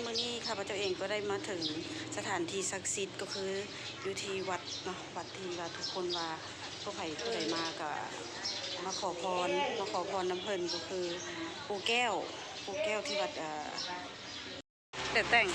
ມື້ນີ້ຂ້າພະເຈົ້າເອງກໍໄດ້ມາເຖິງສະຖານທີ່ສັກສິດ ກໍຄືຢູ່ທີ່ວັດເນາະ ວັດທີ່ວ່າທຸກຄົນວ່າ ຜູ້ໃຜຜູ້ໃດມາກໍມາຂໍພອນ ມາຂໍພອນນຳເພິ່ນ ກໍຄືປູ່ແກ້ວ ປູ່ແກ້ວທີ່ວັດ ເອີ ແຕ່ແຕ່ງ.